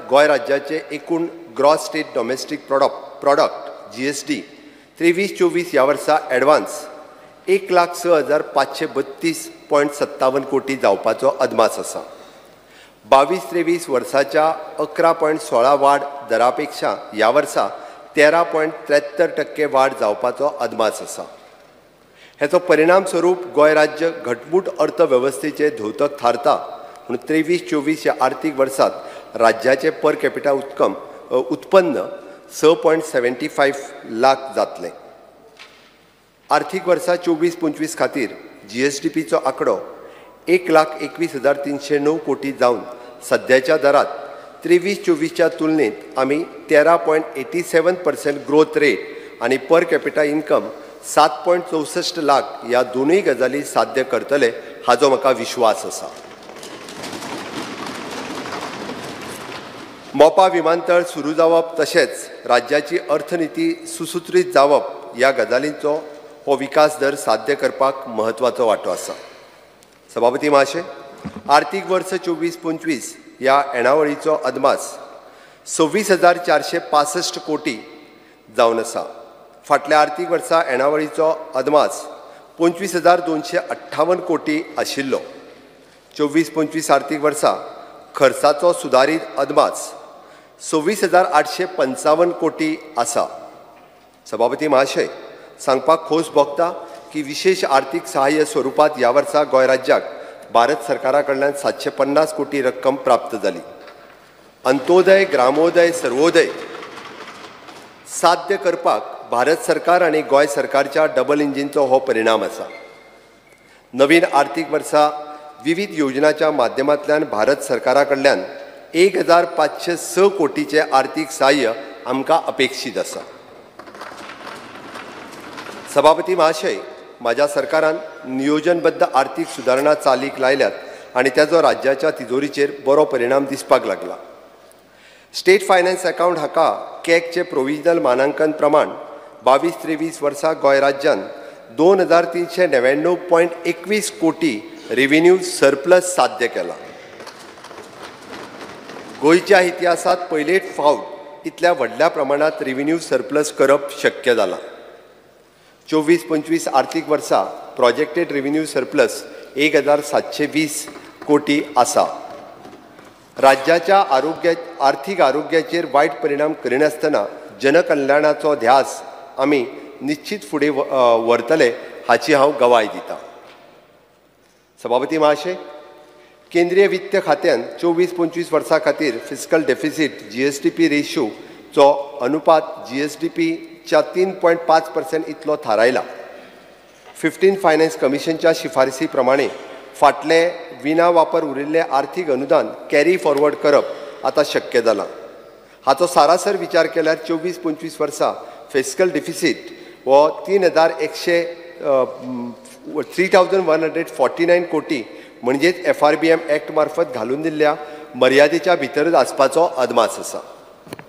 गोंय राज्याचे एकूण gross state domestic product GSD 23-24 ह्या वर्सा एडवान्स 1,06,532.57 कोटी जावपाचो अदमास आसा. 22-23 वर्साच्या 11.16 वाड दरापेक्षा ह्या वर्सा 13.73% वाड जावपाचो अदमास आसा. हेचो परिणाम स्वरूप गोंय राज्य घटमूट अर्थवेवस्थेचे धोतक थारता म्हणून 23-24 ह्या आर्थीक वर्सात राज्याचे पर कॅपिटा उत्पन्न 6.75 लाख जातलें. आर्थीक वर्सा 24-25 खातीर जीएसडीपीचो आंकडो 1,21,309 कोटी जावन सद्याच्या दरात 23-24च्या तुलनेत आमी 13.87% ग्रोथ रेट आनी पर कॅपिटा इन्कम 7.64 लाख ह्या दोनूय गजाली साध्य करतले हाजो म्हाका विश्वास आसा. मोपा विमानतळ सुरू जावप तशेंच राज्याची अर्थनिती सुसूत्रीत जावप ह्या गजालींचो हो विकास दर साध्य करपाक म्हत्वाचो वांटो आसा. सभापती महाशय, आर्थीक वर्स 24-25 ह्या येणावळीचो अदमास 26,465 कोटी जावन आसा. फाटल्या आर्थीक वर्सा येणावळीचो अदमास 25,258 कोटी आशिल्लो. 24-25 आर्थीक वर्सा खर्चाचो सुदारीत अदमास 26,855 कोटी आसा. सभापती महाशय, सांगपाक खोस भोगता की विशेष आर्थीक सहाय्य स्वरूपात ह्या वर्सा गोंय राज्याक भारत सरकारा कडल्यान 750 कोटी रक्कम प्राप्त जाली. अंत्योदय, ग्रामोदय, सर्वोदय साध्य करपाक भारत सरकार आनी गोंय सरकारच्या डबल इंजिनचो हो परिणाम आसा. नवीन आर्थीक वर्सा विविध योजनाच्या माध्यमांतल्यान भारत सरकारा कडल्यान 1,506 कोटीचे आर्थीक सहाय्य आमकां अपेक्षीत आसा. सभापती महाशय, म्हाज्या सरकारान नियोजनबद्ध आर्थीक सुदारणा चालीक लायल्यात आनी ताजो राज्याच्या तिजोरीचेर बरो परिणाम दिसपाक लागला. स्टेट फायनान्स अकाउंट हाका कॅगचे प्रोविजनल मानांकन प्रमाण 22-23 वर्सा गोंय राज्यान 2,399.21 कोटी रेव्हेन्यू सरप्लस साध्य केला. गोंयच्या इतिहासात पयलेच फावट इतल्या व्हडल्या प्रमाणांत रेव्हेन्यू सरप्लस करप शक्य जालां. 24-25 आर्थीक वर्सा प्रोजेक्टेड रेव्हेन्यू सरप्लस 1,720 कोटी आसा. राज्याच्या आर्थीक आरोग्याचेर वायट परिणाम करिनासतना जनकल्याणाचो ध्यास आमी निश्चित फुडें व्हरतले हाची हांव गवाय दिता. सभापती महाशय, केंद्रीय वित्त खात्यान 24-25 वर्सां खातीर फिस्कल डेफिसीट जीएसडीपी रेशोचो अनुपात जीएसडीपीच्या 3.5% इतलो थारायला. 15 फायनान्स कमिशनच्या शिफारसी प्रमाणे फाटले विना वापर उरिल्ले आर्थीक अनुदान कॅरी फॉरवर्ड करप आतां शक्य जालां. हाचो सारासर विचार केल्यार 24-25 वर्सां फिस्कल डिफिसीट हो 3,149 कोटी म्हणजेच FRBM act मार्फत घालून दिल्ल्या मर्यादेच्या भितरच आसपाचो अदमास आसा.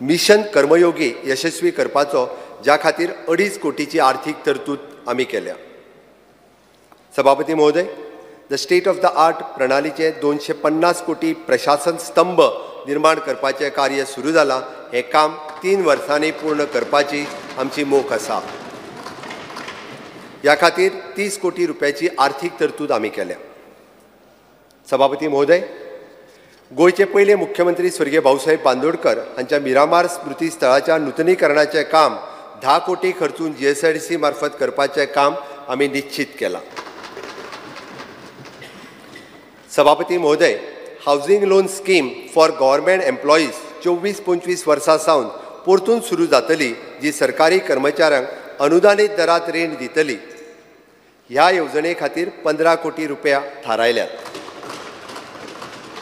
मिशन कर्मयोगी यशस्वी करपाचो ज्या खातीर 2.5 कोटीची आर्थीक तरतूद आमी केल्या. सभापती महोदय, the state of the art प्रणालीचे 250 कोटी प्रशासन स्तंभ निर्माण करपाचें कार्य सुरू जालां. हें काम 3 वर्सांनी पूर्ण करपाची आमची मोख आसा. ह्या खातीर 30 कोटी रुपयाची आर्थीक तरतूद आमी केल्या. सभापती महोदय, गोंयचे पयले मुख्यमंत्री स्वर्गीय भाऊसाहेब बांदोडकर हांच्या मिरामार स्मृती स्थळाच्या नुतनीकरणाचें काम 10 कोटी खर्चून GSIDC मार्फत करपाचें काम आमी निश्चित केलां. सभापती महोदय, housing loan scheme for government employees 24-25 वर्सां सावन परतून सुरू जातली, जी सरकारी कर्मचाऱ्यांक अनुदानीत दरात रीण दितली. ह्या येवजणे खातीर 15 कोटी रुपया थारायल्यात.